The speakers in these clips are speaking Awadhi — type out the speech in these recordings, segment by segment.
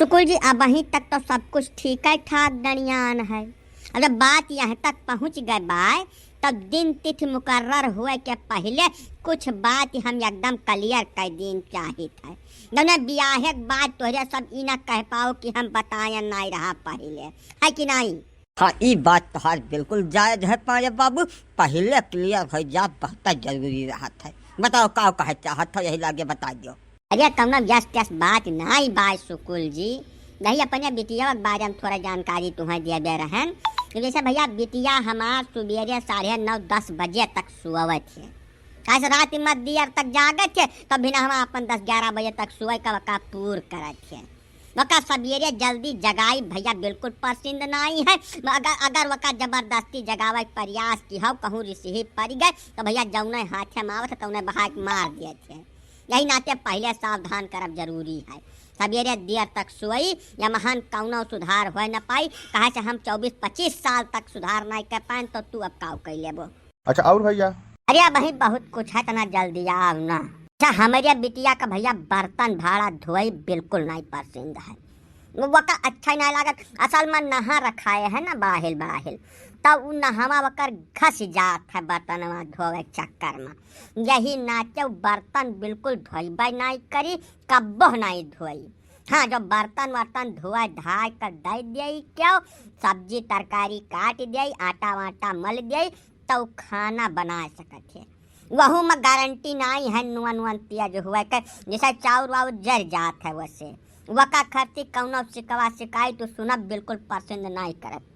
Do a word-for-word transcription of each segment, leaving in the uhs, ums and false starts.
सुकुल जी, अबहीं तक तो सब कुछ ठीक है, ठाक डणियान है। अब जब बात यहाँ तक पहुँच गए बाय, तब दिन तिथि मुकर्रर हुए के पहिले कुछ बात हम एकदम clear कर दीन चाहित है। जौने बियाहे के बाद तोहरे सब ई ना कह पाओ कि हम बतायन नाई रहा पहिले, है कि नाई? हाँ, ई बात तोहार बिल्कुल जायज है पाड़े बाबू, पहिले clear हो जा, बहुत जरूरी रहत है। बताओ का कहे चाहत हो, यही लागे बता दियो। अरे कौनो यस त्यस बात नाई बाय सुकुल जी, यही अपने बिटिया के बारे में थोड़ा जानकारी तुम्हें देबे रहन। तो जैसे भैया बिटिया हमार सुबेरे साढ़े नौ दस बजे तक सोवत है, काहे से रात में देर तक जागत है, तब भी ना हम अपन दस ग्यारह बजे तक सोए का वका पूर करत है। वका सबेरे जल्दी जगाई भैया बिल्कुल पसंद नाई है। अगर, अगर वका जबरदस्ती जगावे के प्रयास की हो, कहूँ रिसही पड़ गए, तो भैया जौने हाथे में आवत है, तौने बहा के मार दिए थे। यही नाते पहिले सावधान करब जरूरी है। सबेरे देर तक सोई, या महान कौनो सुधार होए न पाई, काहे से हम चउबीस पच्चीस साल तक सुधार नाई कर पाएन, तो तू अब काव कर लेबो। अच्छा, और भैया? अरे भाई, बहुत कुछ है, इतना जल्दी आओ ना। अच्छा, हमरे बिटिया का भैया बर्तन भाड़ा धोई बिल्कुल नाई पसंद है, वो वका अच्छा ही नाई लागत। असल में नहा रखाए है ना बाहिल बाहिल, तब उ नहवा वकर घस जात है बर्तनवा धोवे के चक्कर में। यही नाते उ बर्तन बिल्कुल धोइबे नाई करी, कब्बो नाई धोई। हाँ, जो बर्तन वर्तन धोए धाए कर दे दिए क्यों, सब्जी तरकारी काट दिए, आटा वाटा मल दिए, तो खाना बना सकत है। वहू में गारंटी नाई है, नुअन नुअन तेज हुए के, जैसे चाउर वाउर जर जात है वैसे। वका खर्ची कौनो शिकवा शिकायत तो सुनब बिल्कुल पसंद नाई करत।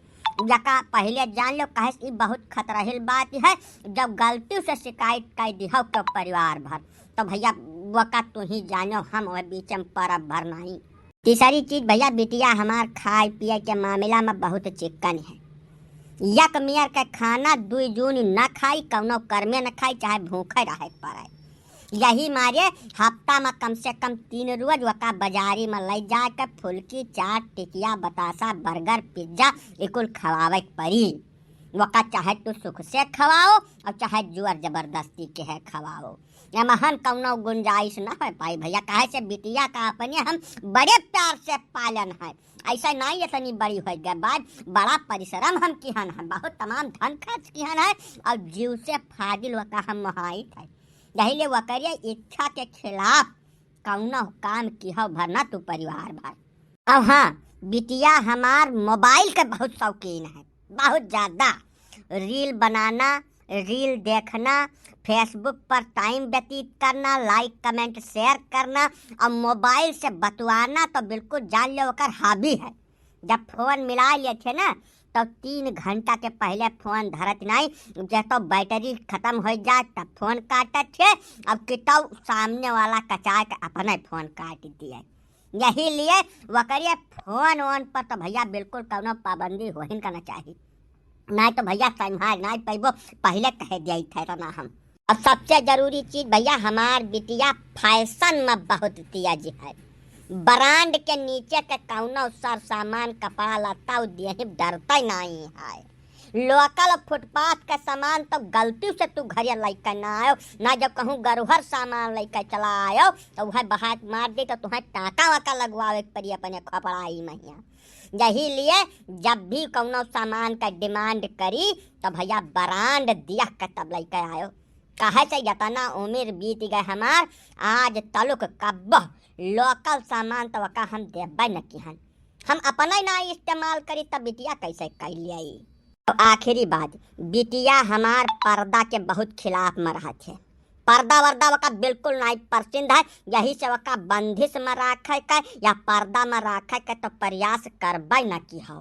यका पहिले जान लो, काहे से ई बहुत खतरहिल बात है। जब गलती से शिकायत कर दिहो क्यों परिवार भर, तो भैया वका तू ही जानो, हम वह बीच में परब भर नाई। तीसरी चीज भैया, बिटिया हमार खाए पिए के मामला में बहुत चिक्कन है। एक मेर के खाना दुई जून न खाई, कौनो कर्मे न खाई, चाहे भूखे रहे के पड़े। यही मारे हफ्ता में कम से कम तीन रोज वका बाजारी में ले जाके फुल्की, चाट, टिकिया, बतासा, बर्गर, पिज्जा, इकुल खवावे के पड़ी। वका चाहे तू सुख से खवाओ और चाहे जोर जबरदस्ती के है खवाओ, एमहन कौनो गुंजाइश न हो पाई भैया, काहे से बिटिया का अपने हम बड़े प्यार से पालन है। ऐसा नाई इतनी बड़ी हो गए बाद बड़ा परिश्रम हम किहन है, बहुत तमाम धन खर्च किहन है और जीव से फाजिल वका हम मोहाइत है। यही ले वकरिया इच्छा के खिलाफ कौनो काम किहो भर ना तू परिवार भर। और हाँ, बिटिया हमार मोबाइल के बहुत शौकीन है, बहुत ज्यादा। रील बनाना, रील देखना, Facebook पर टाइम व्यतीत करना, लाइक, कमेंट, शेयर करना और मोबाइल से बतुआना तो बिल्कुल जान लो ओकर हॉबी है। जब फोन मिला लिए थे ना, तो तीन घंटा के पहले फोन धरत नाई, जब तो बैटरी खत्म हो जाए तब फोन काटत थे। अब कितौ सामने वाला कचाए के अपने फोन काट दिए। यही लिए वकरे फोन वोन पर तो भैया बिल्कुल कौनो पाबंदी होहिन का ना चाही। नाई तो भैया संभाल नाई पैबो, पहले कह दिया था ना हम। अब सबसे जरूरी चीज भैया, हमार बिटिया फैशन में बहुत तेज है। ब्रांड के नीचे के कौनो सर सामान, कपड़ा लत्ता उ देही डरते नाई है। लोकल फुटपाथ के सामान तो गलती से तू घरे लइके ना आयो, ना जब कहूँ गरुहर सामान लइके चला आयो तो वह बहात मार दे तो तुम्हें टाका वाका लगवावे के पड़ी अपने खपड़ाई महिया। यही लिए जब भी कौनो सामान का डिमांड करी तो भैया ब्रांड दिया के तब लइके आयो। काहे से इतना उम्र बीत गए हमार, आज तलुक कब्बो लोकल सामान तो का हम देबे न किहन, हम अपना ही ना इस्तेमाल करी तब बिटिया कैसे कर लियाई। तो आखिरी बात, बिटिया हमार पर्दा के बहुत खिलाफ में रहत है। पर्दा वर्दा वका बिल्कुल नाई पसंद है, यही से वका बंदिश में राखे के या पर्दा में राखे के तो प्रयास करबे न की हो।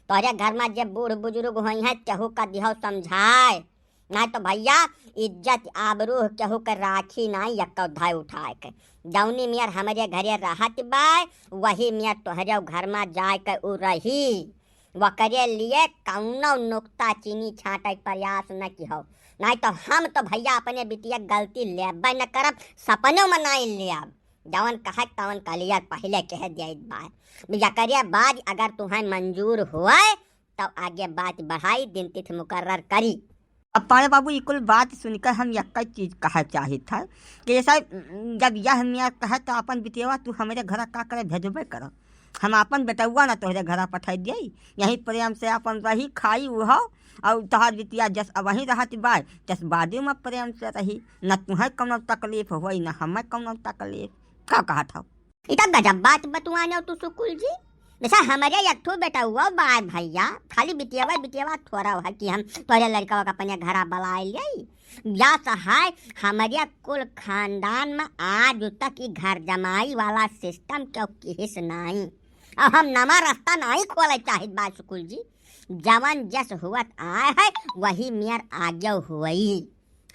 तोहरे घर में जे बूढ़ बुजुर्ग होई हैं, केहू का दिहो समझाए, नाई तो भैया इज्जत आबरू केहू के राखी नाई यक्को धाय उठाए के। जौनी मेर हमरे घरे रहत बाय, वही मेर तोहरे घर में जाए के उ रही। वकरे लिए कौनो नुक्ता चीनी छांटे के प्रयास न किहो, नाई तो हम तो भैया अपने बिटिया के गलती लेबे न करब, सपनों में नाई लेब। जवन कहे तवन clear पहले कह दिया बाय। यकरे बाद अगर तुहें मंजूर होए तो आगे बात बढ़ाई, दिन तिथि मुकर्रर करी। अब पाड़े बाबू, ई कुल बात सुनकर हम यक्का चीज कहा चाहित है कि जैसा जब यह मेर कहे तो अपन बिटियावा तू हमरे घर का करे भेजबे करो। हम आपन बेटउआ न तोहरे घरा पठाई देई, यहीं प्रेम से आपन रही, खाई उहो, अउर तोहार बिटिया जस अबहीं रहत बाय, तस बादे में प्रेम से रही, न तुहैं कउनो तकलीफ होई, न हमें कउनो तकलीफ। का कहत हौ? ई त गजब बात बतुआने तू सुकुल जी। जैसे हमरे एक ठो बेटउआ बाय भैया, खाली बिटियावा, बिटियावा थोड़ा है कि हम तोहरे लड़कवा के अपने घरा बुलाए लेई। या सहाय, हमरे कुल खानदान में आज तक ई घर जमाई वाला system क्यों किहिस नाई। अब हम नवा रास्ता नाई खोले चाहित बा सुकुल जी। जवन जस हुवत आए है, वही मेर आगे हुई।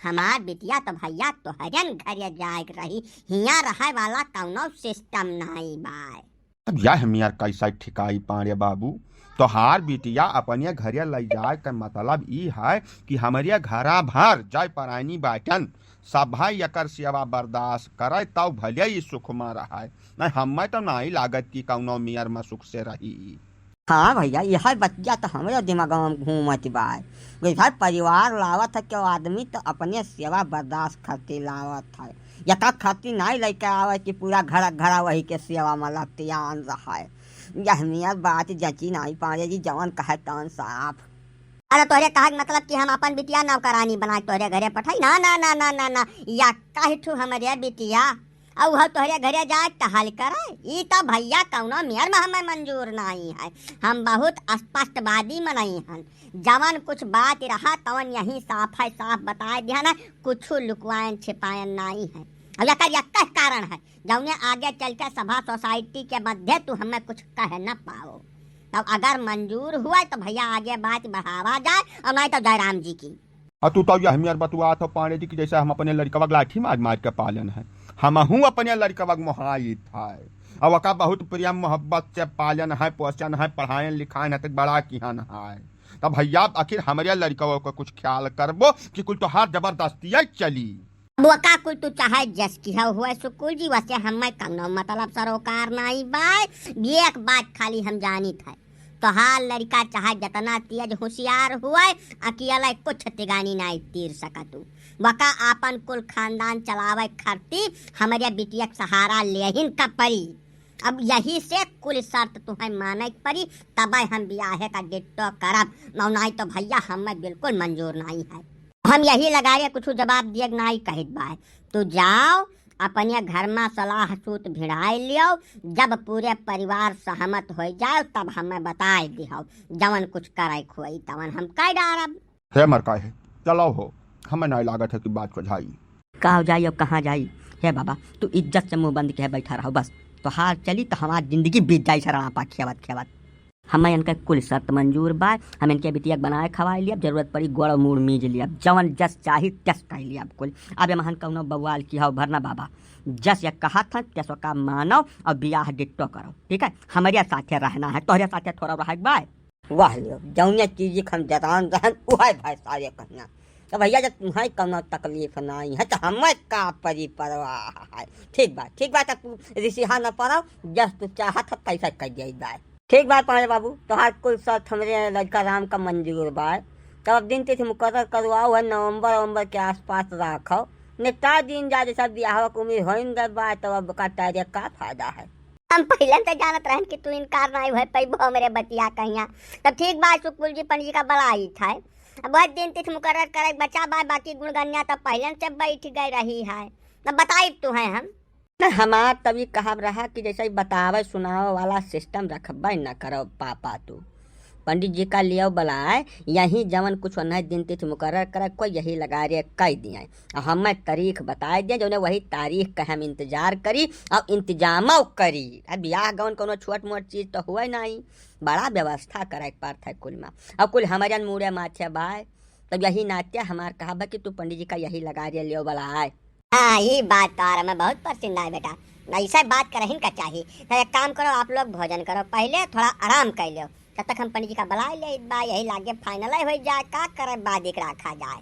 हमार बिटिया तो भैया तोहरन घरे जाए के रही, हियाँ रहे वाला कउनो system नाई बाय। अब यह मेर कैसे ठिकाई पाड़े बाबू? तोहार बिटिया अपने घरे लई जाए के मतलब ई है कि हमरे घरा भर जाए परानी बाटन, सभा एकर सेवा बर्दाश्त करे, तब भले ई सुख में रहे। नहीं, हमें तो नाई लागत कि कउनो मेर में सुख से रही। हाँ भैया, यह बतिया तो हमरे दिमाग में घूमत बाय। जैसा परिवार लावत है केहू आदमी तो अपने सेवा बर्दाश्त खातिर लावत है, यका खातिर नाई लइके आवे कि पूरा घर घरा वही के सेवा में लतियान रहे। यह मेर बात जची नाई पाड़े जी, जवन कहे तवन साफ। अरे तोहरे कहे के मतलब कि हम अपन बिटिया नौकरानी बना के तोहरे घरे पठाई? ना, ना, ना, ना, ना, ना, या कही ठू हमरे बिटिया अउ उहो तोहरे घरे जाए टहल करे, ई त भैया कउनो मेर में हमें मंजूर नाई है। हम बहुत स्पष्टवादी मनई हन, जवन कुछ बात रहा तवन यहीं साफ है साफ बताए दिहन है, कुछ लुकवायन छिपायन नाई है। अब एकर एक कारण है, जौने आगे चल के सभा सोसाइटी के मध्य तू हमें कुछ कह न पाओ। तब अगर मंजूर हुआ तो भैया आगे बात बढ़ावा जाए, और नहीं तो जयराम जी की। अ तू तो यह मेर बतुआत हो पाड़े जी कि जैसे हम अपने लड़कवा के लाठी मार मार के पालन है, हमहू अपने लड़कवा के मोहाइत है। अब ओका बहुत प्रेम मोहब्बत से पालन है, पोषण है, पढ़ायन लिखायन है, तक बड़ा किहन है। तब भैया आखिर हमरे लड़कवा को कुछ ख्याल करबो कि कुल तोहार जबरदस्तिया चली? अब ओका कुल तू चाहे जस किहा हुए सुकुल जी, वसे हमें कउनो मतलब सरोकार नाई बाय। एक बात खाली हम जानित है, तोहार लड़का चाहे जतना तेज होशियार हुए, अकेले कुछ तिगानी नाई तीर सकतू। वका आपन कुल खानदान चलावे खातिर हमरे बिटिया के सहारा लेहिन का पड़ी। अब यही से कुल शर्त तुहैं माने के पड़ी, तबै हम बियाहे का डिट्टो करब, और नाई तो भैया हमें बिल्कुल मंजूर नाई है। हम यही लगारे कुछ जवाब दिए के नाई कहित बाय। तू जाओ, अपने घर में सलाह सूत भिड़ाए लियो, जब पूरे परिवार सहमत हो जाओ, तब हमें बताए दिहो, जवन कुछ करे के होई, तवन हम कह डारब। हे मरका है, चलो हो, हमें नाई लागत है कि बात को झाई। का हो जाई और कहाँ जाई? हे बाबा, तू इज्जत से मुंह बंद के बैठा रहो बस। तोहार चली तो हमार जिंदगी बीत जाई सरापा खेवत खेवत। हमें इनके कुल शर्त मंजूर बा, हम इनके बिटिया के बनाए खवाए लियब, जरूरत पड़ी गोड़ मूड़ मीज लियब, जवन जस चाही तस कह लियब कुल। अब एमहन कउनो बवाल किहो भर ना बाबा, जस ये कहत हैं तस ओका मानो और बियाह डिट्टो करो, ठीक है? हमरे साथे रहना है, तोहरे साथे थोड़ा रहे के बा। वाह लियो, जौने चीज के हम जतान रहन, उहे भाई सारे कहिया। तो भैया, जब तुम्हें कउनो तकलीफ नाई है, तो हमें का परी परवाह है? ठीक बा, ठीक बा, तो तू रिसिहा न पड़ो, जस तू चाहत है, तैसे कर दिया जाए। ठीक बा पाड़े बाबू, तोहार कुल शर्त हमरे लड़का राम का मंजूर बा। तब अब दिन तिथि मुकर्रर करवाओ है, नवंबर, नवंबर के आसपास राखो, निपटा दिन जा, जैसा बियाह के उम्र होइन गए बा, तब अब का टारे का फायदा है? हम पहिले से जानत रहन कि तू इनकार नाई होए पइबो हमरे बतिया कहिया। तब ठीक बा, सुकुल जी पंडित जी का बलाई था। अब वह दिन तिथि मुकर्रर करे के बचा बा, बाकी गुणगनिया तब पहिले से बैठ गए रही है। तब बताई तू है हम। न, हमार तब ई कहब रहा कि जैसे ई बतावे सुनावे वाला system रखबे न करो पापा तू। पंडित जी का लियो बलाए, यही जवन कुछ उन्हें दिन तिथि मुकर्रर करे, कोई यही लगारे कह दिए। और हमें तारीख बताए दिए, जौने वही तारीख का हम इंतजार करी और इंतजामो करी। अब बियाह गवन कउनो छोट मोट चीज तो हुए नाई, बड़ा व्यवस्था करे के पड़त है कुल में। और कुल हमरन मूड़े माथे बाय, तब यही नाते हमार कहब है कि तू पंडित जी का यही लगारे लियो बलाए। हाँ, ई बात तोहार हमें बहुत पसंद आए बेटा, ऐसे बात करहिन का चाही। तो एक काम करो, आप लोग भोजन करो, पहिले थोड़ा आराम कर लो, तब तक हम पंडित जी का बलाए ले बा, यही लागे final हो जाए, का करे बाद एक रखा जाए।